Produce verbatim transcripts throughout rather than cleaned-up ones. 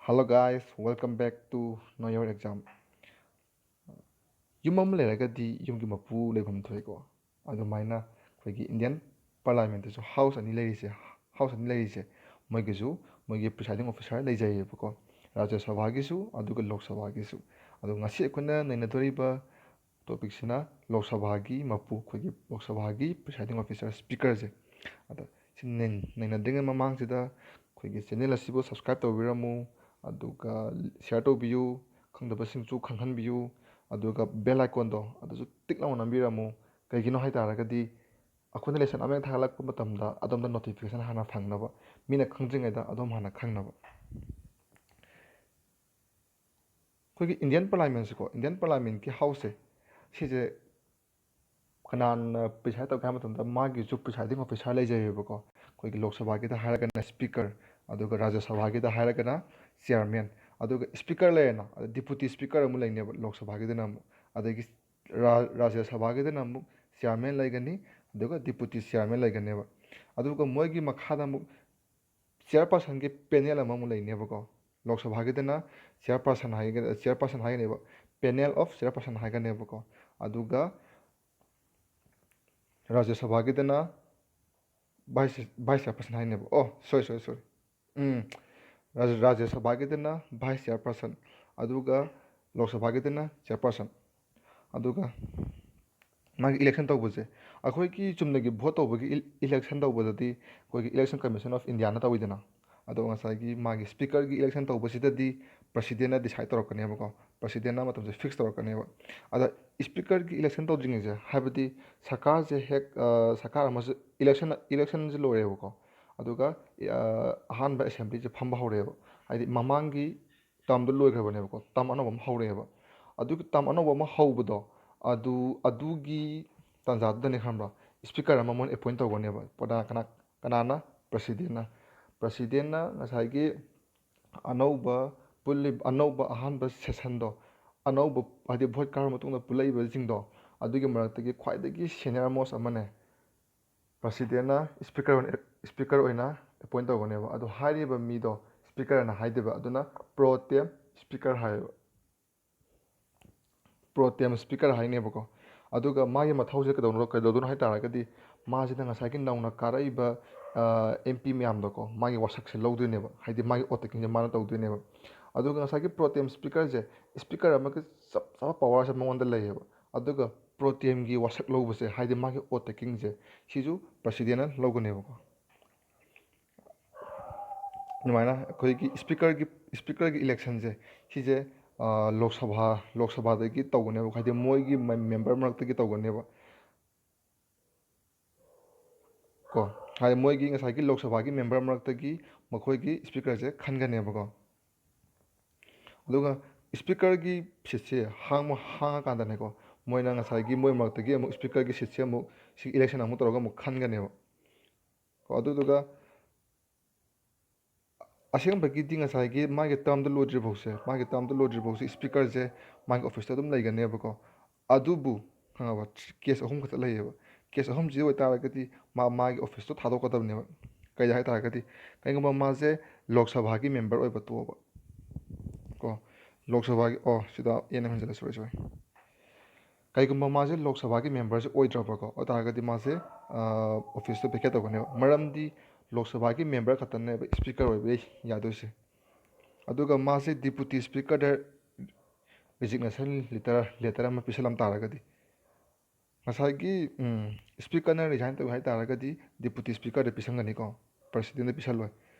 Hello guys, welcome back to Know Your Exam. ꯌꯨꯝ ꯑꯃ ꯂꯩꯔꯒꯗꯤ ꯌꯨꯝꯒꯤ ꯃꯄꯨ ꯂꯩꯐꯝ ꯊꯣꯛꯏꯀꯣ꯫ ꯑꯗꯨꯃꯥꯏꯅ ꯑꯩꯈꯣꯏꯒꯤ Indian Parliament ꯇꯁꯨ house ꯑꯅꯤ ꯂꯩꯔꯤꯁꯦ, house ꯑꯅꯤ ꯂꯩꯔꯤꯁꯦ, ꯃꯣꯏꯒꯤꯁꯨ ꯃꯣꯏꯒꯤ presiding officer ꯂꯩꯖꯩꯌꯦꯕꯀꯣ, ꯔꯥꯖ꯭ꯌ ꯁꯚꯥꯒꯤꯁꯨ ꯑꯗꯨꯒ ꯂꯣꯛ ꯁꯚꯥꯒꯤꯁꯨ꯫ ꯑꯗꯣ ꯉꯁꯤ ꯑꯩꯈꯣꯏꯅ ꯅꯩꯅꯗꯣꯔꯤꯕ topic ꯁꯤꯅ ꯂꯣꯛ ꯁꯚꯥꯒꯤ ꯃꯄꯨ, ꯑꯩꯈꯣꯏꯒꯤ ꯂꯣꯛ ꯁꯚꯥꯒꯤ presiding officer, speaker ꯁꯦ꯫ ꯑꯗ ꯁꯤ ꯅꯩ-, ꯅꯩꯅꯗ꯭ꯔꯤꯉꯩ ꯃꯃꯥꯡꯁꯤꯗ ꯑꯩꯈꯣꯏꯒꯤ channel ꯑꯁꯤꯕꯨ subscribe ꯇꯧꯕꯤꯔꯝꯃꯨ, ꯑꯗꯨꯒ share ꯇꯧꯕꯤꯌꯨ, ꯈꯪꯗꯕꯁꯤꯡꯁꯨ ꯈꯪꯍꯟꯕꯤꯌꯨ, ꯑꯗꯨꯒ bell icon ꯗꯣ ꯑꯗꯨꯁꯨ ꯇꯤꯛ ꯂꯥꯎꯅ ꯅꯝꯕꯤꯔꯝꯃꯨ꯫ ꯀꯩꯒꯤꯅꯣ ꯍꯥꯏ ꯇꯥꯔꯒꯗꯤ ꯑꯩꯈꯣꯏꯅ lesson ꯑꯃ ꯍꯦꯛ ꯊꯥꯒꯠꯂꯛꯄ ꯃꯇꯝꯗ ꯑꯗꯣꯝꯗ notification ꯍꯥꯟꯅ ꯐꯪꯅꯕ, ꯃꯤꯅ ꯈꯪꯗ꯭ꯔꯤꯉꯩꯗ ꯑꯗꯣꯝ ꯍꯥꯟꯅ ꯈꯪꯅꯕ꯫ ꯑꯩꯈꯣꯏꯒꯤ Indian Parliament ꯁꯤꯀꯣ, Indian Parliament ꯀꯤ house ꯁꯦ, ꯁꯤꯁꯦ ꯀꯅꯥꯅ preside ꯇꯧꯒꯦ ꯍꯥꯏꯕ ꯃꯇꯝꯗ ꯃꯥꯒꯤꯁꯨ presiding officer ꯂꯩꯖꯩꯌꯦꯕꯀꯣ꯫ ꯑꯩꯈꯣꯏꯒꯤ ꯂꯣꯛ ꯁꯚꯥꯒꯤꯗ ꯍꯥꯏꯔꯒꯅ speaker, ꯑꯗꯨꯒ ꯔꯥꯖ꯭ꯌ ꯁꯚꯥꯒꯤꯗ ꯍꯥꯏꯔꯒꯅ chairman, ꯑꯗꯨꯒ speaker ꯂꯩꯔꯦꯅ, ꯑꯗ deputy speaker ꯑꯃꯨꯛ ꯂꯩꯅꯦꯕ ꯂꯣꯛ ꯁꯚꯥꯒꯤꯗꯅ ꯑꯃꯨꯛ, ꯑꯗꯒꯤ ꯔꯥ-, ꯔꯥꯖ꯭ꯌ ꯁꯚꯥꯒꯤꯗꯅ ꯑꯃꯨꯛ chairman ꯂꯩꯒꯅꯤ, ꯑꯗꯨꯒ deputy chairman ꯂꯩꯒꯅꯦꯕ꯫ ꯑꯗꯨꯒ ꯃꯣꯏꯒꯤ ꯃꯈꯥꯗ ꯑꯃꯨꯛ chairperson ꯒꯤ panel ꯑꯃꯃꯨꯛ ꯂꯩꯅꯦꯕꯀꯣ꯫ ꯂꯣꯛ ꯁꯚꯥꯒꯤꯗꯅ chairperson ꯍꯥꯏꯒ-, chairperson ꯍꯥꯏꯒꯅꯦꯕ, panel of chairperson ꯍꯥꯏꯒꯅꯦꯕꯀꯣ꯫ ꯑꯗꯨꯒ ꯔꯥꯖ꯭ꯌ ꯁꯚꯥꯒꯤꯗꯅ vice, vice chairperson ꯍꯥꯏꯅꯦꯕ꯫ ꯑꯣ, sorry, sorry, sorry꯫ ꯎꯝ, ꯔꯥꯖ꯭ꯌ, ꯔꯥꯖ꯭ꯌ ꯁꯚꯥꯒꯤꯗꯅ vice chairperson, ꯑꯗꯨꯒ ꯂꯣꯛ ꯁꯚꯥꯒꯤꯗꯅ chairperson꯫ ꯑꯗꯨꯒ ꯃꯥꯒꯤ election ꯇꯧꯕꯁꯦ, ꯑꯩꯈꯣꯏꯒꯤ ꯆꯨꯝꯅꯒꯤ vote ꯇꯧꯕꯒꯤ ꯏ-, election ꯇꯧꯕꯗꯗꯤ ꯑꯩꯈꯣꯏꯒꯤ Election Commission of India ꯅ ꯇꯧꯋꯤꯗꯅ꯫ ꯑꯗꯣ ꯉꯁꯥꯏꯒꯤ ꯃꯥꯒꯤ speaker ꯒꯤ election ꯇꯧꯕꯁꯤꯗꯗꯤ president ꯅ decide ꯇꯧꯔꯛꯀꯅꯦꯕꯀꯣ, president ꯅ ꯃꯇꯝꯁꯦ fix ꯇꯧꯔꯛꯀꯅꯦꯕ꯫ ꯑꯗ speaker ꯒꯤ election ꯇꯧꯗ꯭ꯔꯤꯉꯩꯁꯦ, ꯍꯥꯏꯕꯗꯤ ꯁꯔꯀꯥꯔꯁꯦ ꯍꯦꯛ, ꯑ, ꯁꯔꯀꯥꯔ ꯑꯃꯁꯨ election, election ꯁꯦ ꯂꯣꯏꯔꯦꯕꯀꯣ, ꯑꯗꯨꯒ, ꯑ, ꯑꯍꯥꯟꯕ assembly ꯁꯦ ꯐꯝꯕ ꯍꯧꯔꯦꯕ꯫ ꯍꯥꯏꯗꯤ ꯃꯃꯥꯡꯒꯤ term ꯗꯣ ꯂꯣꯏꯈ꯭ꯔꯕꯅꯦꯕꯀꯣ, term ꯑꯅꯧꯕ ꯑꯃ ꯍꯧꯔꯛꯑꯦꯕ꯫ ꯑꯗꯨꯒꯤ term ꯑꯅꯧꯕ ꯑꯃ ꯍꯧꯕꯗꯣ, ꯑꯗꯨ, ꯑꯗꯨꯒꯤ ꯇꯥꯟꯖꯥꯗꯨꯗꯅꯦ, ꯈꯪꯕ꯭ꯔꯥ, speaker ꯑꯃ ꯃꯣꯏꯅ appoint ꯇꯧꯒꯅꯦꯕ꯫ ꯀꯅꯥ, ꯀꯅꯥ, ꯀꯅꯥꯅ? President ꯅ꯫ President ꯅ ꯉꯁꯥꯏꯒꯤ ꯑꯅꯧꯕ ꯄꯨꯜꯂꯤꯕ, ꯑꯅꯧꯕ ꯑꯍꯥꯟꯕ session ꯗꯣ, ꯑꯅꯧꯕ, ꯍꯥꯏꯗꯤ vote ꯀꯥꯔꯕ ꯃꯇꯨꯡꯗ ꯄꯨꯜꯂꯛꯏꯕꯁꯤꯡꯗꯣ, ꯑꯗꯨꯒꯤ ꯃꯔꯛꯇꯒꯤ ꯈ꯭ꯋꯥꯏꯗꯒꯤ senior most ꯑꯃꯅꯦ, president ꯅ speaker ꯑꯣꯏꯅ, speaker ꯑꯣꯏꯅ appoint ꯇꯧꯒꯅꯦꯕ꯫ ꯑꯗꯣ ꯍꯥꯏꯔꯤꯕ ꯃꯤꯗꯣ, ꯁ꯭ꯄꯤꯀꯔꯅ ꯍꯥꯏꯗꯣꯏꯕ, ꯑꯗꯨꯅ ꯄ꯭ꯔꯣ ꯇꯦꯝ ꯁ꯭ꯄꯤꯀꯔ ꯍꯥꯏꯌꯦꯕ꯫ ꯄ꯭ꯔꯣ ꯇꯦꯝ ꯁ꯭ꯄꯤꯀꯔ ꯍꯥꯏꯅꯦꯕꯀꯣ꯫ ꯑꯗꯨꯒ ꯃꯥꯒꯤ ꯃꯊꯧꯁꯦ ꯀꯩꯗꯧꯅꯣ, ꯀꯩꯗꯧꯗꯣꯏꯅꯣ ꯍꯥꯏ ꯇꯥꯔꯒꯗꯤ, ꯃꯥꯁꯤꯅ ꯉꯁꯥꯏꯒꯤ ꯅꯧꯅ ꯀꯥꯔꯛꯏꯕ ꯑꯦꯝ ꯄꯤ ꯃꯌꯥꯝꯗꯣꯀꯣ, ꯃꯥꯒꯤ ꯋꯥꯁꯛꯁꯦ ꯂꯧꯗꯣꯏꯅꯦꯕ, ꯍꯥꯏꯗꯤ ꯃꯥꯒꯤ ꯑꯣꯠ ꯇꯦꯀꯤꯡꯁꯦ ꯃꯥꯅ ꯇꯧꯗꯣꯏꯅꯦꯕ꯫ ꯑꯗꯨꯒ ꯉꯁꯥꯏꯒꯤ ꯄ꯭ꯔꯣ ꯇꯦꯝ ꯁ꯭ꯄꯤꯀꯔꯁꯦ, ꯁ꯭ꯄꯤꯀꯔ ꯑꯃꯒ ꯆꯞ ꯆꯥꯕ ꯄꯋꯥꯔꯁꯦ ꯃꯉꯣꯟꯗ ꯂꯩꯌꯦꯕ꯫ ꯑꯗꯨꯒ ꯄ꯭ꯔꯣ ꯇꯦꯝꯒꯤ ꯋꯥꯁꯛ ꯂꯧꯕꯁꯦ, ꯍꯥꯏꯗꯤ ꯃꯥꯒꯤ ꯑꯣꯠ ꯇꯦꯀꯤꯡꯁꯦ, ꯁꯤꯁꯨ ꯄ꯭ꯔꯁꯤꯗꯦꯟꯅ ꯂꯧꯒꯅꯦꯕꯀꯣ꯫ ꯑꯗꯨꯃꯥꯏꯅ ꯑꯩꯈꯣꯏꯒꯤ ꯁ꯭ꯄꯤꯀꯔꯒꯤ, ꯁ꯭ꯄꯤꯀꯔꯒꯤ ꯏꯂꯦꯛꯁꯟꯁꯦ, ꯁꯤꯁꯦ ꯂꯣꯛ ꯁꯚꯥ, ꯂꯣꯛ ꯁꯚꯥꯗꯒꯤ ꯇꯧꯒꯅꯦꯕ, ꯍꯥꯏꯗꯤ ꯃꯣꯏꯒꯤ ꯃꯦꯝꯕꯔ ꯃꯔꯛꯇꯒꯤ ꯇꯧꯒꯅꯦꯕ ꯀꯣ꯫ ꯍꯥꯏꯗꯤ ꯃꯣꯏꯒꯤ ꯉꯁꯥꯏꯒꯤ ꯂꯣꯛ ꯁꯚꯥꯒꯤ ꯃꯦꯝꯕꯔ ꯃꯔꯛꯇꯒꯤ ꯃꯈꯣꯏꯒꯤ ꯁ꯭ꯄꯤꯀꯔꯁꯦ ꯈꯟꯒꯅꯦꯕꯀꯣ꯫ ꯑꯗꯨꯒ ꯁ꯭ꯄꯤꯀꯔꯒꯤ ꯁꯤꯠꯁꯦ ꯍꯥꯡꯕ, ꯍꯥꯡꯉꯀꯥꯟꯗꯅꯦꯀꯣ, ꯃꯣꯏꯅ ꯉꯁꯥꯏꯒꯤ ꯃꯣꯏ ꯃꯔꯛꯇꯒꯤ ꯑꯃꯨꯛ ꯁ꯭ꯄꯤꯀꯔꯒꯤ ꯁꯤꯠꯁꯦ ꯑꯃꯨꯛ ꯁꯤ ꯏꯂꯦꯛꯁꯟ ꯑꯃꯨꯛ ꯇꯧꯔꯒ ꯑꯃꯨꯛ ꯈꯟꯒꯅꯦꯕ ꯀꯣ꯫ ꯑꯗꯨꯗꯨꯒ ꯑꯁꯦꯡꯕꯒꯤꯗꯤ ꯉꯁꯥꯏꯒꯤ ꯃꯥꯒꯤ ꯇꯔꯝꯗꯣ ꯂꯣꯏꯗ꯭ꯔꯤꯐꯥꯎꯁꯦ, ꯃꯥꯒꯤ ꯇꯔꯝꯗꯣ ꯂꯣꯏꯗ꯭ꯔꯤꯐꯥꯎꯁꯦ ꯁ꯭ꯄꯤꯀꯔꯁꯦ ꯃꯥꯒꯤ ꯑꯣꯐꯤꯁꯇ ꯑꯗꯨꯝ ꯂꯩꯒꯅꯦꯕꯀꯣ꯫ ꯑꯗꯨꯕꯨ ꯈꯪꯉꯕ, ꯀꯦꯁ ꯑꯍꯨꯝ ꯈꯛꯇ ꯂꯩꯌꯦꯕ꯫ ꯀꯦꯁ ꯑꯍꯨꯝꯁꯤ ꯑꯣꯏꯇꯥꯔꯒꯗꯤ ꯃꯥ ꯃꯥꯒꯤ ꯑꯣꯐꯤꯁꯇꯣ ꯊꯥꯗꯣꯛꯀꯗꯕꯅꯦꯕ꯫ ꯀꯩꯗ ꯍꯥꯏ ꯇꯥꯔꯒꯗꯤ, ꯀꯩꯒꯨꯝꯕ ꯃꯥꯁꯦ ꯂꯣꯛ ꯁꯚꯥꯒꯤ ꯃꯦꯝꯕꯔ ꯑꯣꯏꯕ ꯇꯣꯛꯑꯕ ꯀꯣ, ꯂꯣꯛ ꯁꯚꯥꯒꯤ, ꯑꯣ, ꯁꯤꯗ ꯑꯦꯟ ꯑꯃ ꯍꯟꯖꯜꯂꯦ, ꯁꯣꯔꯤ, ꯁꯣꯔꯤ꯫ ꯀꯩꯒꯨꯝꯕ ꯃꯥꯁꯦ ꯂꯣꯛ ꯁꯚꯥꯒꯤ ꯃꯦꯝꯕꯔꯁꯦ ꯑꯣꯏꯗ꯭ꯔꯕꯀꯣ, ꯑꯣꯏꯇꯥꯔꯒꯗꯤ ꯃꯥꯁꯦ ꯑꯣꯐꯤꯁꯇꯣ ꯚꯦꯀꯦꯠ ꯇꯧꯒꯅꯦꯕ꯫ ꯃꯔꯝꯗꯤ ꯂꯣꯛ ꯁꯚꯥꯒꯤ ꯃꯦꯝꯕꯔ ꯈꯛꯇꯅꯦꯕ ꯁ꯭ꯄꯤꯀꯔ ꯑꯣꯏꯕ ꯌꯥꯗꯣꯏꯁꯦ꯫ ꯑꯗꯨꯒ ꯃꯥꯁꯦ ꯗꯤꯄꯨꯇꯤ ꯁ꯭ꯄꯤꯀꯔꯗ ꯔꯤꯖꯤꯒꯅꯦꯁꯟ ꯂꯦꯇꯔ, ꯂꯦꯇꯔ ꯑꯃ ꯄꯤꯁꯜꯂꯝ ꯇꯥꯔꯒꯗꯤ, ꯉꯁꯥꯏꯒꯤ ꯁ꯭ꯄꯤꯀꯔꯅ ꯔꯤꯖꯥꯏꯟ ꯇꯧꯏ ꯍꯥꯏ ꯇꯥꯔꯒꯗꯤ ꯗꯤꯄꯨꯇꯤ ꯁ꯭ꯄꯤꯀꯔꯗ ꯄꯤꯁꯟꯒꯅꯤꯀꯣ, ꯄ꯭ꯔꯁꯤꯗꯦꯟꯗ ꯄꯤꯁꯜꯂꯣꯏ꯫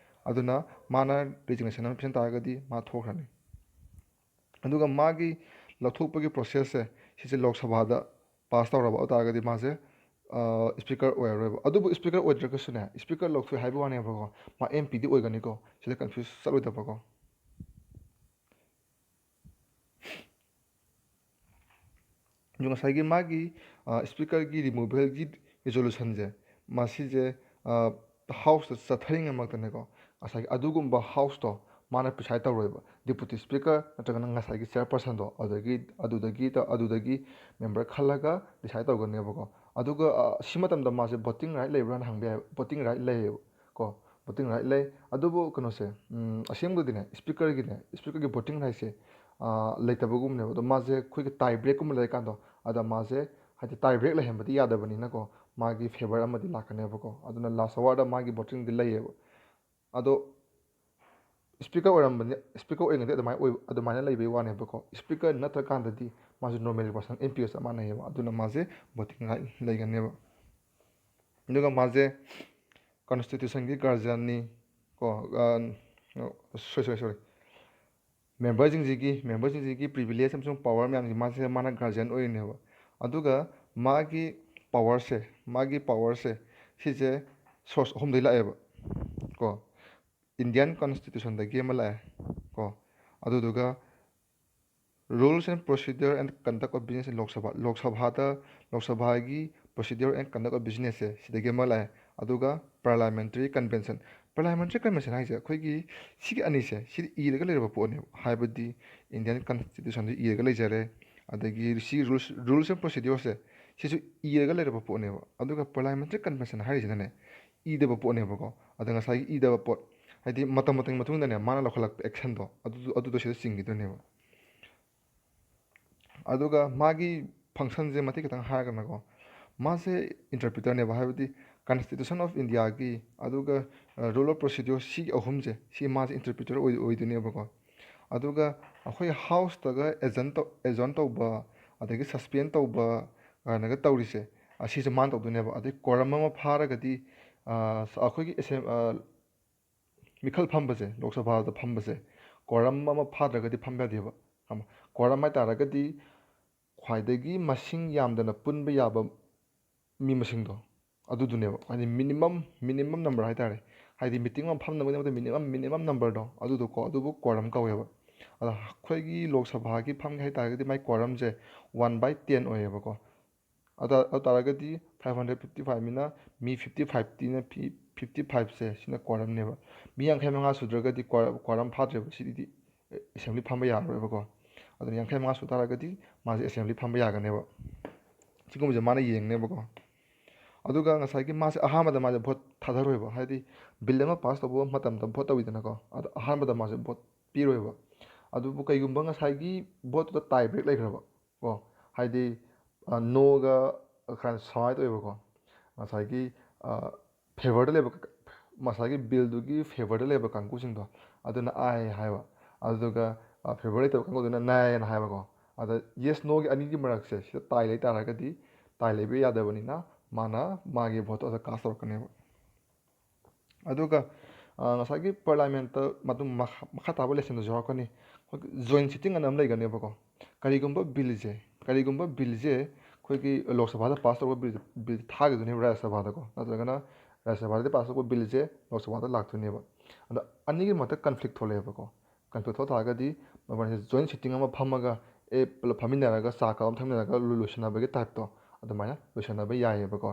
ꯑꯗꯨꯅ ꯃꯥꯅ ꯔꯤꯖꯤꯒꯅꯦꯁꯟ ꯑꯃ ꯄꯤꯁꯟ ꯇꯥꯔꯒꯗꯤ ꯃꯥ ꯊꯣꯛꯈ꯭ꯔꯅꯤ꯫ ꯑꯗꯨꯒ ꯃꯥꯒꯤ ꯂꯧꯊꯣꯛꯄꯒꯤ ꯄ꯭ꯔꯣꯁꯦꯁꯁꯦ, ꯁꯤꯁꯦ ꯂꯣꯛ ꯁꯚꯥꯗ ꯄꯥꯁ ꯇꯧꯔꯕ ꯑꯣꯏꯇꯥꯔꯒꯗꯤ ꯃꯥꯁꯦ ꯁ꯭ꯄꯤꯀꯔ ꯑꯣꯏꯔꯔꯣꯏꯕ꯫ ꯑꯗꯨꯕꯨ ꯁ꯭ꯄꯤꯀꯔ ꯑꯣꯏꯗ꯭ꯔꯒꯁꯨꯅꯦ, ꯁ꯭ꯄꯤꯀꯔ ꯂꯧꯊꯣꯛꯑꯦ ꯍꯥꯏꯕ ꯋꯥꯅꯦꯕꯀꯣ, ꯃꯥ ꯑꯦꯝ ꯄꯤꯗꯤ ꯑꯣꯏꯒꯅꯤꯀꯣ꯫ ꯁꯤꯗ ꯀꯟꯐ꯭ꯌꯨꯁ ꯆꯠꯂꯣꯏꯗꯕꯀꯣ꯫ ꯑꯗꯣ ꯉꯁꯥꯏꯒꯤ ꯃꯥꯒꯤ ꯁ꯭ꯄꯤꯀꯔꯒꯤ ꯔꯤꯃꯨꯚꯦꯜꯒꯤ ꯔꯤꯖꯣꯂꯨꯁꯟꯁꯦ, ꯃꯁꯤꯁꯦ ꯍꯥꯎꯁꯇ ꯆꯠꯊꯔꯤꯉꯩꯃꯛꯇꯅꯦꯀꯣ, ꯉꯁꯥꯏꯒꯤ ꯑꯗꯨꯒꯨꯝꯕ ꯍꯥꯎꯁꯇꯣ ꯃꯥꯅ ꯄ꯭ꯔꯤꯁꯥꯏꯠ ꯇꯧꯔꯣꯏꯕ꯫ ꯗꯤꯄꯨꯇꯤ ꯁ꯭ꯄꯤꯀꯔ ꯅꯠꯇ꯭ꯔꯒꯅ ꯉꯁꯥꯏꯒꯤ ꯆꯤꯌꯔꯄꯔꯁꯟꯗꯣ, ꯑꯗꯨꯗꯒꯤ, ꯑꯗꯨꯗꯒꯤ, ꯑꯗꯨꯗꯒꯤ ꯃꯦꯝꯕꯔ ꯈꯜꯂꯒ ꯗꯤꯁꯥꯏꯠ ꯇꯧꯒꯅꯦꯕꯀꯣ꯫ ꯑꯗꯨꯒ ꯁꯤ ꯃꯇꯝꯗ ꯃꯥꯁꯦ ꯚꯣꯇꯤꯡ ꯔꯥꯏꯠ ꯂꯩꯕ꯭ꯔꯥꯅ ꯍꯪꯕ ꯌꯥꯏ꯫ ꯚꯣꯇꯤꯡ ꯔꯥꯏꯠ ꯂꯩꯌꯦꯕ ꯀꯣ꯫ ꯚꯣꯇꯤꯡ ꯔꯥꯏꯠ ꯂꯩ꯫ ꯑꯗꯨꯕꯨ ꯀꯩꯅꯣꯁꯦ, ꯎꯝ, ꯑꯁꯦꯡꯕꯗꯤꯅꯦ, ꯁ꯭ꯄꯤꯀꯔꯒꯤꯅꯦ, ꯁ꯭ꯄꯤꯀꯔꯒꯤ ꯚꯣꯇꯤꯡ ꯔꯥꯏꯠꯁꯦ, ꯑꯥ, ꯂꯩꯇꯕꯒꯨꯝꯕꯅꯦꯕ꯫ ꯑꯗꯣ ꯃꯥꯁꯦ ꯑꯩꯈꯣꯏꯒꯤ ꯇꯥꯏ ꯕ꯭ꯔꯦꯛꯀꯨꯝꯕ ꯂꯩꯔꯀꯥꯟꯗꯣ, ꯑꯗ ꯃꯥꯁꯦ ꯍꯥꯏꯗꯤ ꯇꯥꯏ ꯕ꯭ꯔꯦꯛ ꯂꯩꯍꯟꯕꯗꯤ ꯌꯥꯗꯕꯅꯤꯅꯀꯣ, ꯃꯥꯒꯤ ꯐꯦꯕꯔ ꯑꯃꯗꯤ ꯂꯥꯛꯀꯅꯦꯕꯀꯣ꯫ ꯑꯗꯨꯅ ꯂꯥꯁ ꯑꯋꯥꯔꯗ ꯃꯥꯒꯤ ꯚꯣꯇꯤꯡꯗꯤ ꯂꯩꯌꯦꯕ꯫ ꯑꯗꯣ ꯁ꯭ꯄꯤꯀꯔ ꯑꯣꯏꯔꯝꯕꯅꯤ, ꯁ꯭ꯄꯤꯀꯔ ꯑꯣꯏꯔꯤꯉꯩꯗ ꯑꯗꯨꯃꯥꯏꯅ ꯑꯣꯏ-, ꯑꯗꯨꯃꯥꯏꯅ ꯂꯩꯕꯩ ꯋꯥꯅꯦꯕꯀꯣ꯫ ꯁ꯭ꯄꯤꯀꯔ ꯅꯠꯇ꯭ꯔꯀꯥꯟꯗꯗꯤ ꯃꯥꯁꯦ ꯅꯣꯔꯃꯦꯜ ꯄꯔꯁꯟ, ꯑꯦꯝ ꯄꯤ ꯑꯣ ꯆꯞ ꯃꯥꯟꯅꯩꯌꯦꯕ꯫ ꯑꯗꯨꯅ ꯃꯥꯁꯦ ꯚꯣꯇꯤꯡ ꯔꯥꯏꯠ ꯂꯩꯒꯅꯦꯕ꯫ ꯑꯗꯨꯒ ꯃꯥꯁꯦ ꯀꯟꯁꯇꯤꯇ꯭ꯌꯨꯁꯟꯒꯤ ꯒꯥꯔꯖꯤꯌꯟꯅꯤ ꯀꯣ, ꯑ, ꯁꯣꯔꯤ, ꯁꯣꯔꯤ, ꯁꯣꯔꯤ꯫ ꯃꯦꯝꯕꯔꯁꯤꯡꯁꯤꯒꯤ, ꯃꯦꯝꯕꯔꯁꯤꯡꯁꯤꯒꯤ ꯄ꯭ꯔꯤꯚꯤꯂꯦꯖ ꯑꯃꯁꯨꯡ ꯄꯋꯥꯔ ꯃꯌꯥꯝꯁꯤ ꯃꯥꯁꯦ, ꯃꯥꯅ ꯒꯥꯔꯖꯤꯌꯟ ꯑꯣꯏꯔꯤꯅꯦꯕ꯫ ꯑꯗꯨꯒ ꯃꯥꯒꯤ ꯄꯋꯥꯔꯁꯦ, ꯃꯥꯒꯤ ꯄꯋꯥꯔꯁꯦ ꯁꯤꯁꯦ ꯁꯣꯔꯁ ꯑꯍꯨꯝꯗꯒꯤ ꯂꯥꯛꯑꯦꯕ ꯀꯣ꯫ ꯏꯟꯗꯤꯌꯥꯟ ꯀꯟꯁꯇꯤꯇ꯭ꯌꯨꯁꯟꯗꯒꯤ ꯑꯃ ꯂꯥꯛꯑꯦ ꯀꯣ, ꯑꯗꯨꯗꯨꯒ Rules and Procedure and Conduct of Business in Lok Sabha, ꯂꯣꯛ ꯁꯚꯥꯗ, ꯂꯣꯛ ꯁꯚꯥꯒꯤ Procedure and Conduct of Businessꯁꯦ ꯁꯤꯗꯒꯤ ꯑꯃ ꯂꯥꯛꯑꯦ꯫ ꯑꯗꯨꯒ Parliamentary Convention, Parliamentary Convention ꯍꯥꯏꯁꯦ ꯑꯩꯈꯣꯏꯒꯤ ꯁꯤꯒꯤ ꯑꯅꯤꯁꯦ, ꯁꯤꯗꯤ ꯏꯔꯒ ꯂꯩꯔꯕ ꯄꯣꯠꯅꯦꯕ꯫ ꯍꯥꯏꯕꯗꯤ ꯏꯟꯗꯤꯌꯟ ꯀꯟꯁꯇꯤꯇ꯭ꯌꯨꯁꯟꯗ ꯏꯔꯒ ꯂꯩꯖꯔꯦ, ꯑꯗꯒꯤ ꯁꯤ ꯔꯨꯜꯁ, Rules and Procedureꯁꯦ ꯁꯤꯁꯨ ꯏꯔꯒ ꯂꯩꯔꯕ ꯄꯣꯠꯅꯦꯕ꯫ ꯑꯗꯨꯒ Parliamentary Convention ꯍꯥꯏꯔꯤꯁꯤꯅꯅꯦ, ꯏꯗꯕ ꯄꯣꯠꯅꯦꯕꯀꯣ꯫ ꯑꯗ ꯉꯁꯥꯏꯒꯤ ꯏꯗꯕ ꯄꯣꯠ, ꯍꯥꯏꯗꯤ ꯃꯇꯝ, ꯃꯇꯝꯒꯤ ꯃꯇꯨꯡ ꯏꯟꯅꯅꯦ ꯃꯥꯅ ꯂꯧꯈꯠꯂꯛꯄ ꯑꯦꯛꯁꯟꯗꯣ ꯑꯗꯨ, ꯑꯗꯨꯗꯣ ꯁꯤꯗ ꯆꯤꯡꯈꯤꯗꯣꯏꯅꯦꯕ꯫ ꯑꯗꯨꯒ ꯃꯥꯒꯤ ꯐꯪꯁꯟꯁꯦ ꯃꯇꯦꯛ ꯈꯤꯇꯪ ꯍꯥꯏꯔꯒꯅꯀꯣ, ꯃꯥꯁꯦ ꯏꯟꯇꯔꯄ꯭ꯔꯤꯇꯔꯅꯦꯕ, ꯍꯥꯏꯕꯗꯤ Constitution of Indiaꯒꯤ, ꯑꯗꯨꯒ Rule of Procedure, ꯁꯤꯒꯤ ꯑꯍꯨꯝꯁꯦ, ꯁꯤ ꯃꯥꯁꯦ ꯏꯟꯇꯔꯄ꯭ꯔꯤꯇꯔ ꯑꯣꯏ-, ꯑꯣꯏꯗꯣꯏꯅꯦꯕꯀꯣ꯫ ꯑꯗꯨꯒ ꯑꯩꯈꯣꯏ ꯍꯥꯎꯁꯇꯒ ꯑꯦꯖꯟ ꯇꯧ-, ꯑꯦꯖꯣꯟ ꯇꯧꯕ, ꯑꯗꯒꯤ ꯁꯁꯄꯦꯟ ꯇꯧꯕ ꯀꯥꯏꯅꯒ ꯇꯧꯔꯤꯁꯦ, ꯑꯁꯤꯁꯦ ꯃꯥꯅ ꯇꯧꯗꯣꯏꯅꯦꯕ꯫ ꯑꯗꯩ ꯀꯣꯔꯝ ꯑꯃ ꯐꯥꯔꯒꯗꯤ, ꯑ, ꯑꯩꯈꯣꯏꯒꯤ ꯑꯦꯁꯦꯝ-, ꯑ, ꯃꯤꯈꯜ ꯐꯝꯕꯁꯦ, ꯂꯣꯛ ꯁꯚꯥꯗ ꯐꯝꯕꯁꯦ, ꯀꯣꯔꯝ ꯑꯃ ꯐꯥꯗ꯭ꯔꯒꯗꯤ ꯐꯝꯕ ꯌꯥꯗꯦꯕ꯫ ꯈꯪꯉꯕ? ꯀꯣꯔꯝ ꯍꯥꯏ ꯇꯥꯔꯒꯗꯤ ꯈ꯭ꯋꯥꯏꯗꯒꯤ ꯃꯁꯤꯡ ꯌꯥꯝꯗꯅ ꯄꯨꯟꯕ ꯌꯥꯕ ꯃꯤ ꯃꯁꯤꯡꯗꯣ, ꯑꯗꯨꯗꯨꯅꯦꯕ꯫ ꯍꯥꯏꯗꯤ ꯃꯤꯅꯤꯃꯝ, ꯃꯤꯅꯤꯃꯝ ꯅꯝꯕꯔ ꯍꯥꯏ ꯇꯥꯔꯦ꯫ ꯍꯥꯏꯗꯤ ꯃꯤꯇꯤꯡ ꯑꯃ ꯐꯝꯅꯕꯒꯤꯗꯃꯛꯇ ꯃꯤꯅꯤꯃꯝ, ꯃꯤꯅꯤꯃꯝ ꯅꯝꯕꯔꯗꯣ, ꯑꯗꯨꯗꯣ ꯀꯣ, ꯑꯗꯨꯕꯨ ꯀꯣꯔꯝ ꯀꯧꯋꯦꯕ꯫ ꯑꯗꯣ ꯑꯩꯈꯣꯏꯒꯤ ꯂꯣꯛ ꯁꯚꯥꯒꯤ ꯐꯝꯒꯦ ꯍꯥꯏ ꯇꯥꯔꯒꯗꯤ ꯃꯥꯏ ꯀꯣꯔꯝꯁꯦ one by ten ꯑꯣꯏꯌꯦꯕꯀꯣ꯫ ꯑꯗ, ꯑꯗꯨ ꯇꯥꯔꯒꯗꯤ five hundred fifty five ꯃꯤꯅ ꯃꯤ fifty five ꯇꯤꯅ ꯐꯤ-, fifty five ꯁꯦ ꯁꯤꯅ ꯀꯣꯔꯝꯅꯦꯕ꯫ ꯃꯤ ꯌꯥꯡꯈꯩ ꯃꯉꯥ ꯁꯨꯗ꯭ꯔꯒꯗꯤ ꯀꯣꯔ-, ꯀꯣꯔꯝ ꯐꯥꯗ꯭ꯔꯦꯕ꯫ ꯁꯤꯗꯤ ꯑꯦꯁꯦꯝꯕ꯭ꯂꯤ ꯐꯝꯕ ꯌꯥꯔꯔꯣꯏꯕꯀꯣ꯫ ꯑꯗꯨꯅ ꯌꯥꯡꯈꯩ ꯃꯉꯥ ꯁꯨ ꯇꯥꯔꯒꯗꯤ ꯃꯥꯁꯦ ꯑꯦꯁꯦꯝꯕ꯭ꯂꯤ ꯐꯝꯕ ꯌꯥꯒꯅꯦꯕ꯫ ꯁꯤꯒꯨꯝꯕꯁꯦ ꯃꯥꯅ ꯌꯦꯡꯅꯦꯕꯀꯣ꯫ ꯑꯗꯨꯒ ꯉꯁꯥꯏꯒꯤ ꯃꯥꯁꯦ ꯑꯍꯥꯟꯕꯗ ꯃꯥꯁꯦ ꯚꯣꯠ ꯊꯥꯗꯔꯣꯏꯕ, ꯍꯥꯏꯗꯤ ꯕꯤꯜ ꯑꯃ ꯄꯥꯁ ꯇꯧꯕ ꯃꯇꯝꯗ ꯚꯣꯠ ꯇꯧꯋꯤꯗꯅꯀꯣ, ꯑꯗꯣ ꯑꯍꯥꯟꯕꯗ ꯃꯥꯁꯦ ꯚꯣꯠ ꯄꯤꯔꯣꯏꯕ꯫ ꯑꯗꯨꯕꯨ ꯀꯩꯒꯨꯝꯕ ꯉꯁꯥꯏꯒꯤ ꯚꯣꯠꯇꯨꯗ ꯇꯥꯏ ꯕ꯭ꯔꯦꯛ ꯂꯩꯈ꯭ꯔꯕ ꯀꯣ, ꯍꯥꯏꯗꯤ ꯅꯣꯒ ꯁꯨꯃꯥꯏꯅ ꯇꯧꯋꯦꯕꯀꯣ, ꯉꯁꯥꯏꯒꯤ ꯐꯦꯚꯔꯗ ꯂꯩꯕ, ꯉꯁꯥꯏꯒꯤ ꯕꯤꯜꯗꯨꯒꯤ ꯐꯦꯚꯔꯗ ꯂꯩꯕ ꯀꯥꯡꯕꯨꯁꯤꯡꯗꯣ ꯑꯗꯨꯅ ꯑꯥꯏ ꯍꯥꯏꯕ, ꯑꯗꯨꯗꯨꯒ ꯐꯦꯚꯔ ꯂꯩꯇꯕ ꯀꯥꯡꯕꯨꯗꯨꯅ ꯅꯥꯏꯅ ꯍꯥꯏꯕꯀꯣ꯫ ꯑꯗ ꯌꯦꯁ ꯅꯣꯒꯤ ꯑꯅꯤꯒꯤ ꯃꯔꯛꯁꯦ ꯁꯤꯗ ꯇꯥꯏ ꯂꯩ ꯇꯥꯔꯒꯗꯤ ꯇꯥꯏ ꯂꯩꯕ ꯌꯥꯗꯕꯅꯤꯅ ꯃꯥꯅ ꯃꯥꯒꯤ ꯚꯣꯠꯇꯣ ꯑꯗ ꯀꯥꯁ ꯇꯧꯔꯛꯀꯅꯦꯕ꯫ ꯑꯗꯨꯒ ꯉꯁꯥꯏꯒꯤ ꯄꯥꯔꯂꯥꯃꯦꯟꯠꯇ ꯃꯗꯨꯝ ꯃꯈꯥ ꯇꯥꯕ ꯂꯦꯁꯟꯗꯁꯨ ꯌꯥꯎꯔꯛꯀꯅꯤ꯫ ꯑꯩꯈꯣꯏꯒꯤ ꯖꯣꯏꯟ ꯁꯤꯇꯤꯡ ꯑꯅ ꯑꯃ ꯂꯩꯒꯅꯦꯕꯀꯣ꯫ ꯀꯔꯤꯒꯨꯝꯕ ꯕꯤꯜꯁꯦ ꯀꯔꯤꯒꯨꯝꯕ ꯕꯤꯜꯁꯦ ꯑꯩꯈꯣꯏꯒꯤ ꯂꯣꯛ ꯁꯚꯥꯗ ꯄꯥꯁ ꯇꯧꯕ ꯕꯤꯜ ꯕꯤꯜ ꯊꯥꯈꯤꯗꯣꯏꯅꯦꯕ ꯔꯥꯖ꯭ꯌ ꯁꯚꯥꯗꯀꯣ, ꯅꯠꯇ꯭ꯔꯒꯅ ꯔꯥꯖ꯭ꯌ ꯁꯚꯥꯗ ꯄꯥꯁ ꯇꯧꯕ ꯕꯤꯜꯁꯦ ꯂꯣꯛ ꯁꯚꯥꯗ ꯂꯥꯛꯇꯣꯏꯅꯦꯕ꯫ ꯑꯗꯣ ꯑꯅꯤꯒꯤ ꯃꯔꯛꯇ ꯀꯟꯐ꯭ꯂꯤꯛ ꯊꯣꯛꯂꯛꯑꯦꯕꯀꯣ꯫ ꯀꯟꯐ꯭ꯂꯤꯛ ꯊꯣꯛ ꯇꯥꯔꯒꯗꯤ ꯃꯕꯥꯅꯤꯁꯦ ꯖꯣꯏꯟ ꯁꯤꯇꯤꯡ ꯑꯃ ꯐꯝꯃꯒ ꯑꯦ ꯄꯨꯂꯞ ꯐꯝꯃꯤꯟꯅꯔꯒ ꯆꯥ ꯀꯞ ꯑꯃ ꯊꯛꯃꯤꯟꯅꯔꯒ ꯂꯣꯏꯁꯤꯟꯅꯕꯒꯤ ꯇꯥꯏꯞꯇꯣ ꯑꯗꯨꯃꯥꯏꯅ ꯂꯣꯏꯁꯤꯟꯅꯕ ꯌꯥꯏꯌꯦꯕꯀꯣ꯫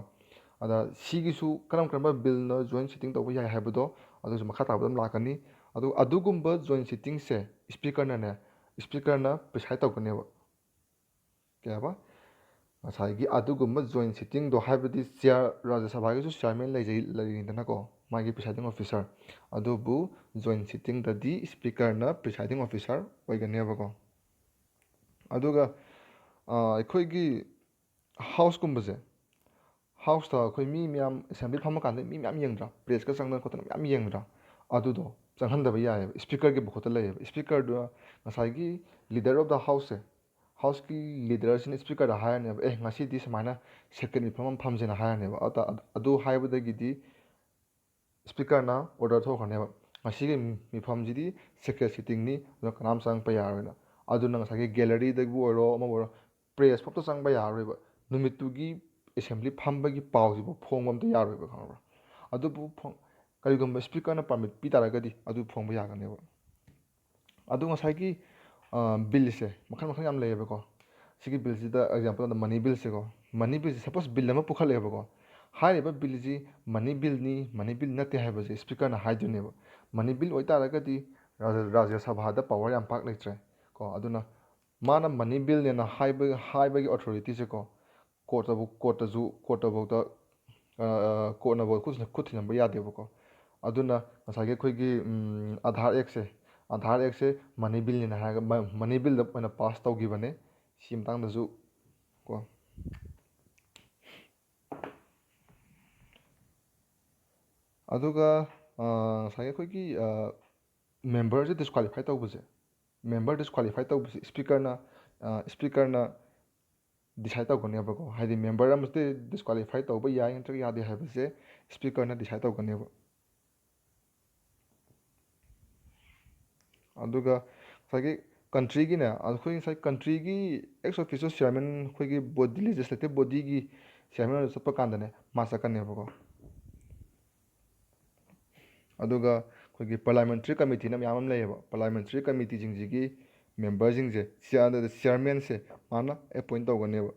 ꯑꯗ ꯁꯤꯒꯤꯁꯨ ꯀꯔꯝ ꯀꯔꯝꯕ ꯕꯤꯜꯅ ꯖꯣꯏꯟ ꯁꯤꯇꯤꯡ ꯇꯧꯕ ꯌꯥꯏ ꯍꯥꯏꯕꯗꯣ ꯑꯗꯨꯁꯨ ꯃꯈꯥ ꯇꯥꯕꯗ ꯑꯗꯨꯝ ꯂꯥꯛꯀꯅꯤ꯫ ꯑꯗꯨ ꯑꯗꯨꯒꯨꯝꯕ ꯖꯣꯏꯟ ꯁꯤꯇꯤꯡꯁꯦ ꯏꯁꯄꯤꯀꯔꯅꯅꯦ ꯏꯁꯄꯤꯀꯔꯅ ꯄ꯭ꯔꯤꯁꯥꯏꯠ ꯇꯧꯒꯅꯦꯕ꯫ ꯀꯩ ꯍꯥꯏꯕ? ꯉꯁꯥꯏꯒꯤ ꯑꯗꯨꯒꯨꯝꯕ ꯖꯣꯏꯟ ꯁꯤꯇꯤꯡꯗꯣ, ꯍꯥꯏꯕꯗꯤ ꯆꯤꯌꯥꯔ, ꯔꯥꯖ꯭ꯌ ꯁꯚꯥꯒꯤꯁꯨ ꯆꯤꯌꯥꯔꯃꯦꯟ ꯂꯩꯖꯩ ꯂꯩꯔꯤꯗꯅꯀꯣ, ꯃꯥꯒꯤ ꯄ꯭ꯔꯤꯁꯥꯏꯗꯤꯡ ꯑꯣꯐꯤꯁꯥꯔ꯫ ꯑꯗꯨꯕꯨ ꯖꯣꯏꯟ ꯁꯤꯇꯤꯡꯗꯗꯤ ꯏꯁꯄꯤꯀꯔꯅ ꯄ꯭ꯔꯤꯁꯥꯏꯗꯤꯡ ꯑꯣꯐꯤꯁꯥꯔ ꯑꯣꯏꯒꯅꯦꯕꯀꯣ꯫ ꯑꯗꯨꯒ ꯑꯩꯈꯣꯏꯒꯤ ꯍꯥꯎꯁꯀꯨꯝꯕꯁꯦ, ꯍꯥꯎꯁꯇ ꯑꯩꯈꯣꯏ ꯃꯤ ꯃꯌꯥꯝ ꯑꯦꯁꯦꯝꯕ꯭ꯂꯤ ꯐꯝꯃꯀꯥꯟꯗ ꯃꯤ ꯃꯌꯥꯝ ꯌꯦꯡꯗ꯭ꯔꯥ, ꯄ꯭ꯔꯦꯁꯀ ꯆꯪꯗꯅ ꯈꯣꯠꯇꯅ ꯃꯌꯥꯝ ꯌꯦꯡꯗ꯭ꯔꯥ? ꯑꯗꯨꯗꯣ ꯆꯪꯍꯟꯗꯕ ꯌꯥꯏꯑꯕ, ꯏꯁꯄꯤꯀꯔꯒꯤ ꯃꯈꯨꯠꯇ ꯂꯩꯌꯦꯕ꯫ ꯏꯁꯄꯤꯀꯔꯗꯨꯅ ꯉꯁꯥꯏꯒꯤ ꯂꯤꯗꯔ ꯑꯣꯐ ꯗ ꯍꯥꯎꯁꯁꯦ, ꯍꯥꯎꯁꯀꯤ ꯂꯤꯗꯔꯁꯤꯅ ꯏꯁꯄꯤꯀꯔꯗ ꯍꯥꯏꯔꯅꯦꯕ, "ꯑꯦ, ꯉꯁꯤꯗꯤ ꯁꯨꯃꯥꯏꯅ ꯁꯦꯀ꯭ꯔꯦꯠ ꯃꯤꯐꯝ ꯑꯃ ꯐꯝꯁꯦꯅ" ꯍꯥꯏꯔꯅꯦꯕ꯫ ꯑꯗꯨ ꯍꯥꯏꯕꯗꯒꯤꯗꯤ ꯏꯁꯄꯤꯀꯔꯅ ꯑꯣꯔꯗꯔ ꯊꯣꯛꯈ꯭ꯔꯅꯦꯕ, "ꯉꯁꯤꯒꯤ ꯃꯤꯐꯝꯁꯤꯗꯤ ꯁꯦꯀ꯭ꯔꯦꯠ ꯁꯤꯇꯤꯡꯅꯤ, ꯑꯗꯨꯅ ꯀꯅꯥꯝ ꯆꯪꯉꯛꯄ ꯌꯥꯔꯣꯏꯅ"꯫ ꯑꯗꯨꯅ ꯉꯁꯥꯏꯒꯤ ꯒꯦꯂꯔꯤꯗꯕꯨ ꯑꯣꯏꯔꯣ, ꯑꯃꯕꯨ ꯑꯣꯏꯔꯣ, ꯄ꯭ꯔꯦꯁ ꯐꯥꯎꯇ ꯆꯪꯕ ꯌꯥꯔꯔꯣꯏꯕ꯫ ꯅꯨꯃꯤꯠꯇꯨꯒꯤ ꯑꯦꯁꯦꯝꯕ꯭ꯂꯤ ꯐꯝꯕꯒꯤ ꯄꯥꯎꯁꯤꯐꯥꯎ ꯐꯣꯡꯕ ꯑꯝꯇ ꯌꯥꯔꯣꯏꯕ, ꯈꯪꯉꯕ꯭ꯔꯥ? ꯑꯗꯨꯕꯨ ꯐꯣꯡ-, ꯀꯔꯤꯒꯨꯝꯕ ꯏꯁꯄꯤꯀꯔꯅ ꯄꯥꯔꯃꯤꯠ ꯄꯤ ꯇꯥꯔꯒꯗꯤ ꯑꯗꯨ ꯐꯣꯡꯕ ꯌꯥꯒꯅꯦꯕ꯫ ꯑꯗꯨ ꯉꯁꯥꯏꯒꯤ ꯕꯤꯜꯁꯦ ꯃꯈꯜ ꯃꯈꯜ ꯌꯥꯝ ꯂꯩꯌꯦꯕꯀꯣ꯫ ꯁꯤꯒꯤ ꯕꯤꯜꯁꯤꯗ ꯑꯦꯛꯖꯥꯝꯄꯜ ꯑꯣꯏꯅ ꯃꯅꯤ ꯕꯤꯜꯁꯦꯀꯣ꯫ ꯃꯅꯤ ꯕꯤꯜꯁꯦ, ꯁꯄꯣꯁ ꯕꯤꯜ ꯑꯃ ꯄꯨꯈꯠꯂꯛꯑꯦꯕꯀꯣ꯫ ꯍꯥꯏꯔꯤꯕ ꯕꯤꯜꯁꯤ ꯃꯅꯤ ꯕꯤꯜꯅꯤ, ꯃꯅꯤ ꯕꯤꯜ ꯅꯠꯇꯦ ꯍꯥꯏꯕꯁꯦ ꯏꯁꯄꯤꯀꯔꯅ ꯍꯥꯏꯗꯣꯏꯅꯦꯕ꯫ ꯃꯅꯤ ꯕꯤꯜ ꯑꯣꯏꯇꯥꯔꯒꯗꯤ ꯔꯥꯖ꯭ꯌ, ꯔꯥꯖ꯭ꯌ ꯁꯚꯥꯗ ꯄꯋꯥꯔ ꯌꯥꯝ ꯄꯥꯛ ꯂꯩꯇ꯭ꯔꯦ ꯀꯣ꯫ ꯑꯗꯨꯅ ꯃꯥꯅ ꯃꯅꯤ ꯕꯤꯜꯅꯦꯅ ꯍꯥꯏꯕ, ꯍꯥꯏꯕꯒꯤ ꯑꯣꯊꯣꯔꯤꯇꯤꯁꯦꯀꯣ, ꯀꯣꯔꯠꯇꯕꯨ, ꯀꯣꯔꯠꯇꯁꯨ, ꯀꯣꯔꯠꯇꯐꯥꯎꯗ ꯀꯣꯔꯠꯅ ꯈꯨꯠ ꯊꯤꯟꯖꯤꯟꯕ ꯌꯥꯗꯦꯕꯀꯣ꯫ ꯑꯗꯨꯅ ꯉꯁꯥꯏꯒꯤ ꯑꯩꯈꯣꯏꯒꯤ ꯑꯥꯙꯥꯔ ꯑꯦꯛꯁꯦ, ꯑꯥꯙꯥꯔ ꯑꯦꯛꯁꯦ ꯃꯅꯤ ꯕꯤꯜꯅꯤꯅ ꯍꯥꯏꯔꯒ ꯃꯅꯤ ꯕꯤꯜꯗ ꯑꯣꯏꯅ ꯄꯥꯁ ꯇꯧꯈꯤꯕꯅꯦ꯫ ꯁꯤ ꯃꯇꯥꯡꯗꯁꯨ ꯀꯣ꯫ ꯑꯗꯨꯒ ꯉꯁꯥꯏꯒꯤ ꯑꯩꯈꯣꯏꯒꯤ ꯃꯦꯝꯕꯔꯁꯦ ꯗꯤꯁꯀ꯭ꯋꯥꯂꯤꯐꯥꯏ ꯇꯧꯕꯁꯦ, ꯃꯦꯝꯕꯔ ꯗꯤꯁꯀ꯭ꯋꯥꯂꯤꯐꯥꯏ ꯇꯧꯕꯁꯦ ꯏꯁꯄꯤꯀꯔꯅ, ꯏꯁꯄꯤꯀꯔꯅ ꯗꯤꯁꯥꯏꯠ ꯇꯧꯒꯅꯦꯕꯀꯣ꯫ ꯍꯥꯏꯗꯤ ꯃꯦꯝꯕꯔ ꯑꯃꯁꯦ ꯗꯤꯁꯀ꯭ꯋꯥꯂꯤꯐꯥꯏ ꯇꯧꯕ ꯌꯥꯏ ꯅꯠꯇ꯭ꯔꯒ ꯌꯥꯗꯦ ꯍꯥꯏꯕꯁꯦ ꯏꯁꯄꯤꯀꯔꯅ ꯗꯤꯁꯥꯏꯠ ꯇꯧꯒꯅꯦꯕ꯫ ꯑꯗꯨꯒ ꯉꯁꯥꯏꯒꯤ ꯀꯟꯇ꯭ꯔꯤꯒꯤꯅꯦ, ꯑꯩꯈꯣꯏ ꯉꯁꯥꯏ ꯀꯟꯇ꯭ꯔꯤꯒꯤ ꯑꯦꯛꯁ ꯑꯣꯐꯤꯁꯤꯌꯦꯜ ꯆꯤꯌꯔꯃꯦꯟ, ꯑꯩꯈꯣꯏꯒꯤ ꯕꯣꯗꯤ, ꯂꯦꯖꯤꯁꯂꯦꯇꯤꯞ ꯕꯣꯗꯤꯒꯤ ꯆꯤꯌꯔꯃꯦꯟ ꯑꯣꯏꯅ ꯆꯠꯄ ꯀꯥꯟꯗꯅꯦ, ꯃꯥ ꯆꯠꯀꯅꯦꯕꯀꯣ꯫ ꯑꯗꯨꯒ ꯑꯩꯈꯣꯏꯒꯤ ꯄꯥꯔꯂꯥꯃꯦꯟꯇꯔꯤ ꯀꯃꯤꯇꯤꯅ ꯃꯌꯥꯝ ꯑꯃ ꯂꯩꯌꯦꯕ꯫ ꯄꯥꯔꯂꯥꯃꯦꯟꯇꯔꯤ ꯀꯃꯤꯇꯤꯁꯤꯡꯁꯤꯒꯤ ꯃꯦꯝꯕꯔꯁꯤꯡꯁꯦ, ꯆꯤꯌꯔꯃꯦꯟꯁꯦ ꯃꯥꯅ ꯑꯦꯄꯣꯏꯟ ꯇꯧꯒꯅꯦꯕ꯫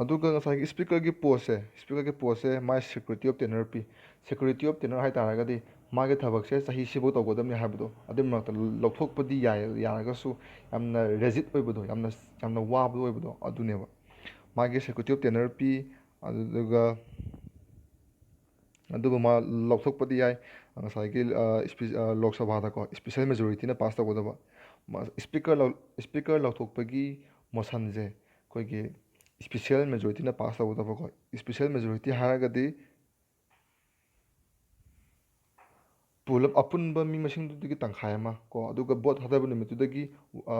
ꯑꯗꯨꯒ ꯉꯁꯥꯏꯒꯤ ꯏꯁꯄꯤꯀꯔꯒꯤ ꯄꯣꯁꯁꯦ, ꯏꯁꯄꯤꯀꯔꯒꯤ ꯄꯣꯁꯁꯦ ꯃꯥꯏ ꯁꯦꯀ꯭ꯌꯨꯔꯤꯇꯤ ꯑꯣꯐ ꯇꯦꯅꯔ ꯄꯤ꯫ ꯁꯦꯀ꯭ꯌꯨꯔꯤꯇꯤ ꯑꯣꯐ ꯇꯦꯅꯔ ꯍꯥꯏ ꯇꯥꯔꯒꯗꯤ ꯃꯥꯒꯤ ꯊꯕꯛꯁꯦ ꯆꯍꯤꯁꯤꯕꯨ ꯇꯧꯒꯗꯕꯅꯤ ꯍꯥꯏꯕꯗꯣ, ꯑꯗꯨꯒꯤ ꯃꯔꯛꯇ ꯂꯧꯊꯣꯛꯄꯗꯤ ꯌꯥꯏ, ꯌꯥꯔꯒꯁꯨ ꯌꯥꯝꯅ ꯔꯤꯖꯤꯠ ꯑꯣꯏꯕꯗꯣ, ꯌꯥꯝꯅ, ꯌꯥꯝꯅ ꯋꯥꯕꯗꯣ ꯑꯣꯏꯕꯗꯣ ꯑꯗꯨꯅꯦꯕ꯫ ꯃꯥꯒꯤ ꯁꯦꯀ꯭ꯌꯨꯔꯤꯇꯤ ꯑꯣꯐ ꯇꯦꯅꯔ ꯄꯤ꯫ ꯑꯗꯨꯗꯨꯒ ꯑꯗꯨꯕꯨ ꯃꯥ ꯂꯧꯊꯣꯛꯄꯗꯤ ꯌꯥꯏ꯫ ꯉꯁꯥꯏꯒꯤ, ꯑ, ꯏꯁꯄꯤ-, ꯑ, ꯂꯣꯛ ꯁꯚꯥꯗꯀꯣ ꯏꯁꯄꯤꯁꯦꯜ ꯃꯦꯖꯣꯔꯤꯇꯤꯅ ꯄꯥꯁ ꯇꯧꯒꯗꯕ꯫ ꯃ-, ꯏꯁꯄꯤꯀꯔ ꯂꯧ-, ꯏꯁꯄꯤꯀꯔ ꯂꯧꯊꯣꯛꯄꯒꯤ ꯃꯣꯁꯟꯁꯦ ꯑꯩꯈꯣꯏꯒꯤ ꯏꯁꯄꯤꯁꯦꯜ ꯃꯦꯖꯣꯔꯤꯇꯤꯅ ꯄꯥꯁ ꯇꯧꯒꯗꯕꯀꯣ꯫ ꯏꯁꯄꯤꯁꯦꯜ ꯃꯦꯖꯣꯔꯤꯇꯤ ꯍꯥꯏꯔꯒꯗꯤ ꯄꯨꯂꯞ ꯑꯄꯨꯟꯕ ꯃꯤ ꯃꯁꯤꯡꯗꯨꯗꯒꯤ ꯇꯪꯈꯥꯏ ꯑꯃ ꯀꯣ, ꯑꯗꯨꯒ ꯚꯣꯠ ꯊꯥꯗꯕ ꯅꯨꯃꯤꯠꯇꯨꯗꯒꯤ, ꯑ,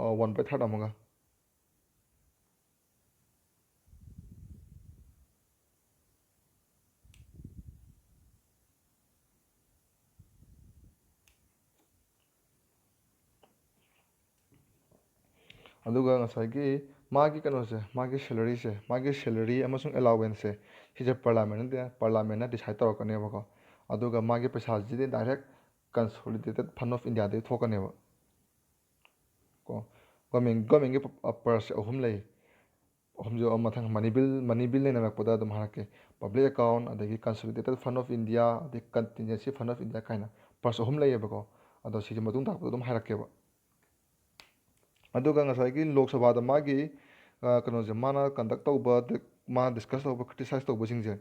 ꯑ, ꯋꯥꯟ ꯕꯥꯏ ꯊꯥꯔꯠ ꯑꯃꯒ꯫ ꯑꯗꯨꯒ ꯉꯁꯥꯏꯒꯤ ꯃꯥꯒꯤ ꯀꯩꯅꯣꯁꯦ, ꯃꯥꯒꯤ ꯁꯦꯂꯔꯤꯁꯦ, ꯃꯥꯒꯤ ꯁꯦꯂꯔꯤ ꯑꯃꯁꯨꯡ ꯑꯦꯂꯥꯎꯋꯦꯟꯁꯁꯦ, ꯁꯤꯁꯦ ꯄꯥꯔꯂꯥꯃꯦꯟꯅ, ꯄꯥꯔꯂꯥꯃꯦꯟꯅ ꯗꯤꯁꯥꯏꯠ ꯇꯧꯔꯛꯀꯅꯦꯕꯀꯣ꯫ ꯑꯗꯨꯒ ꯃꯥꯒꯤ ꯄꯩꯁꯥꯁꯤꯗꯤ ꯗꯥꯏꯔꯦꯛ ꯀꯟꯁꯣꯂꯤꯗꯦꯇꯦꯠ ꯐꯟ ꯑꯣꯐ ꯏꯟꯗꯤꯌꯥꯗꯒꯤ ꯊꯣꯛꯀꯅꯦꯕ ꯀꯣ꯫ ꯒꯣꯔꯃꯦꯟ, ꯒꯣꯔꯃꯦꯟꯒꯤ ꯄ-, ꯄꯔꯁꯁꯦ ꯑꯍꯨꯝ ꯂꯩ꯫ ꯑꯍꯨꯝꯁꯦ ꯃꯊꯪ ꯃꯅꯤ ꯕꯤꯜ, ꯃꯅꯤ ꯕꯤꯜ ꯅꯩꯅꯔꯛꯄꯗ ꯑꯗꯨꯝ ꯍꯥꯏꯔꯛꯀꯦ꯫ ꯄꯕ꯭ꯂꯤꯛ ꯑꯦꯀꯥꯎꯟ, ꯑꯗꯒꯤ ꯀꯟꯁꯣꯂꯤꯗꯦꯇꯦꯠ ꯐꯟ ꯑꯣꯐ ꯏꯟꯗꯤꯌꯥ, ꯑꯗꯩ ꯀꯟꯇꯤꯟꯖꯦꯟꯁꯤ ꯐꯟ ꯑꯣꯐ ꯏꯟꯗꯤꯌꯥ ꯀꯥꯏꯅ ꯄꯔꯁ ꯑꯍꯨꯝ ꯂꯩꯌꯦꯕꯀꯣ꯫ ꯑꯗꯣ ꯁꯤꯁꯦ ꯃꯇꯨꯡ ꯇꯥꯔꯛꯄꯗ ꯑꯗꯨꯝ ꯍꯥꯏꯔꯛꯀꯦꯕ꯫ ꯑꯗꯨꯒ ꯉꯁꯥꯏꯒꯤ ꯂꯣꯛ ꯁꯚꯥꯗ ꯃꯥꯒꯤ, ꯀꯩꯅꯣꯁꯦ, ꯃꯥꯅ ꯀꯟꯗꯛ ꯇꯧꯕ, ꯃꯥ ꯗꯤꯁꯀꯁ ꯇꯧꯕ, ꯀ꯭ꯔꯤꯇꯤꯁꯥꯏꯁ ꯇꯧꯕꯁꯤꯡꯁꯦ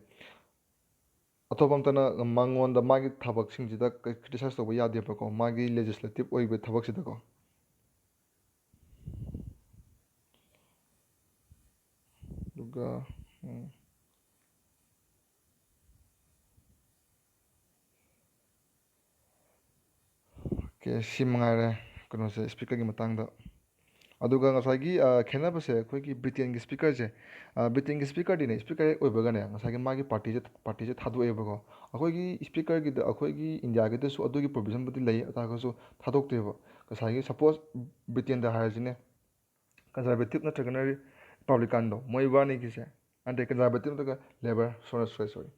ꯑꯇꯣꯞꯄ ꯑꯝꯇꯅ ꯃꯉꯣꯟꯗ ꯃꯥꯒꯤ ꯊꯕꯛꯁꯤꯡꯁꯤꯗ ꯀ꯭ꯔꯤꯇꯤꯁꯥꯏꯁ ꯇꯧꯕ ꯌꯥꯗꯦꯕꯀꯣ, ꯃꯥꯒꯤ ꯂꯦꯖꯤꯁꯂꯦꯇꯤꯞ ꯑꯣꯏꯕ ꯊꯕꯛꯁꯤꯗꯀꯣ꯫ ꯑꯗꯨꯒ ꯑꯣꯀꯦ, ꯁꯤ ꯃꯉꯥꯏꯔꯦ ꯀꯩꯅꯣꯁꯦ, ꯁ꯭ꯄꯤꯀꯔꯒꯤ ꯃꯇꯥꯡꯗ꯫ ꯑꯗꯨꯒ ꯉꯁꯥꯏꯒꯤ ꯈꯦꯠꯅꯕꯁꯦ, ꯑꯩꯈꯣꯏꯒꯤ ꯕ꯭ꯔꯤꯇꯦꯟꯒꯤ ꯁ꯭ꯄꯤꯀꯔꯁꯦ, ꯕ꯭ꯔꯤꯇꯦꯟꯒꯤ ꯁ꯭ꯄꯤꯀꯔꯗꯤꯅꯦ, ꯁ꯭ꯄꯤꯀꯔ ꯍꯦꯛ ꯑꯣꯏꯕꯒꯅꯦ, ꯉꯁꯥꯏꯒꯤ ꯃꯥꯒꯤ ꯄꯥꯔꯇꯤꯁꯦ, ꯄꯥꯔꯇꯤꯁꯦ ꯊꯥꯗꯣꯛꯑꯦꯕꯀꯣ꯫ ꯑꯩꯈꯣꯏꯒꯤ ꯁ꯭ꯄꯤꯀꯔꯒꯤꯗ, ꯑꯩꯈꯣꯏꯒꯤ ꯏꯟꯗꯤꯌꯥꯒꯤꯗꯁꯨ ꯑꯗꯨꯒꯤ ꯄ꯭ꯔꯣꯕꯤꯖꯟꯕꯨꯗꯤ ꯂꯩ, ꯑꯗꯨ ꯇꯥꯔꯒꯁꯨ ꯊꯥꯗꯣꯛꯇꯦꯕ꯫ ꯉꯁꯥꯏꯒꯤ ꯁꯄꯣꯁ ꯕ꯭ꯔꯤꯇꯦꯟꯗ ꯍꯥꯏꯔꯁꯤꯅꯦ, ꯀꯟꯖꯔꯕꯦꯇꯤꯞ ꯅꯠꯇ꯭ꯔꯒꯅ ꯔꯤꯄꯕ꯭ꯂꯤꯀꯥꯟꯗꯣ, ꯃꯣꯏ ꯏꯕꯥꯅꯤꯒꯤꯁꯦ, ꯅꯠꯇꯦ, ꯀꯟꯖꯔꯕꯦꯇꯤꯞ ꯅꯠꯇ꯭ꯔꯒ ꯂꯦꯕꯔ, ꯁꯣꯔꯤ ꯁꯣꯔꯤ ꯁꯣꯔꯤ,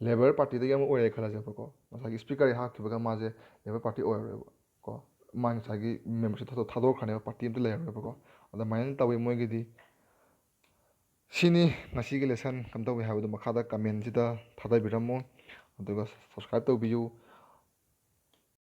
ꯂꯦꯕꯔ ꯄꯥꯔꯇꯤꯗꯒꯤ ꯑꯃ ꯑꯣꯏꯔꯦ ꯈꯜꯂꯁꯦꯕꯀꯣ꯫ ꯉꯁꯥꯏꯒꯤ ꯁ꯭ꯄꯤꯀꯔ ꯍꯦꯛ ꯍꯥꯞꯈꯤꯕꯒ ꯃꯥꯁꯦ ꯂꯦꯕꯔ ꯄꯥꯔꯇꯤ ꯑꯣꯏꯔꯔꯣꯏꯕꯀꯣ, ꯃꯥ ꯉꯁꯥꯏꯒꯤ ꯃꯦꯝꯕꯔꯁꯤꯞ ꯊꯥꯗꯣꯛ-, ꯊꯥꯗꯣꯛꯈ꯭ꯔꯅꯦꯕ, ꯄꯥꯔꯇꯤ ꯑꯝꯇ ꯂꯩꯔꯔꯣꯏꯕꯀꯣ꯫ ꯑꯗꯨꯃꯥꯏꯅ ꯇꯧꯋꯤ ꯃꯣꯏꯒꯤꯗꯤ꯫ ꯁꯤꯅꯤ ꯉꯁꯤꯒꯤ ꯂꯦꯁꯟ ꯀꯝꯗꯧꯏ ꯍꯥꯏꯕꯗꯣ ꯃꯈꯥꯗ ꯀꯃꯦꯟꯁꯤꯗ ꯊꯥꯗꯕꯤꯔꯝꯃꯣ, ꯑꯗꯨꯒ ꯁꯕꯁꯀ꯭ꯔꯥꯏꯕ ꯇꯧꯕꯤꯌꯨ꯫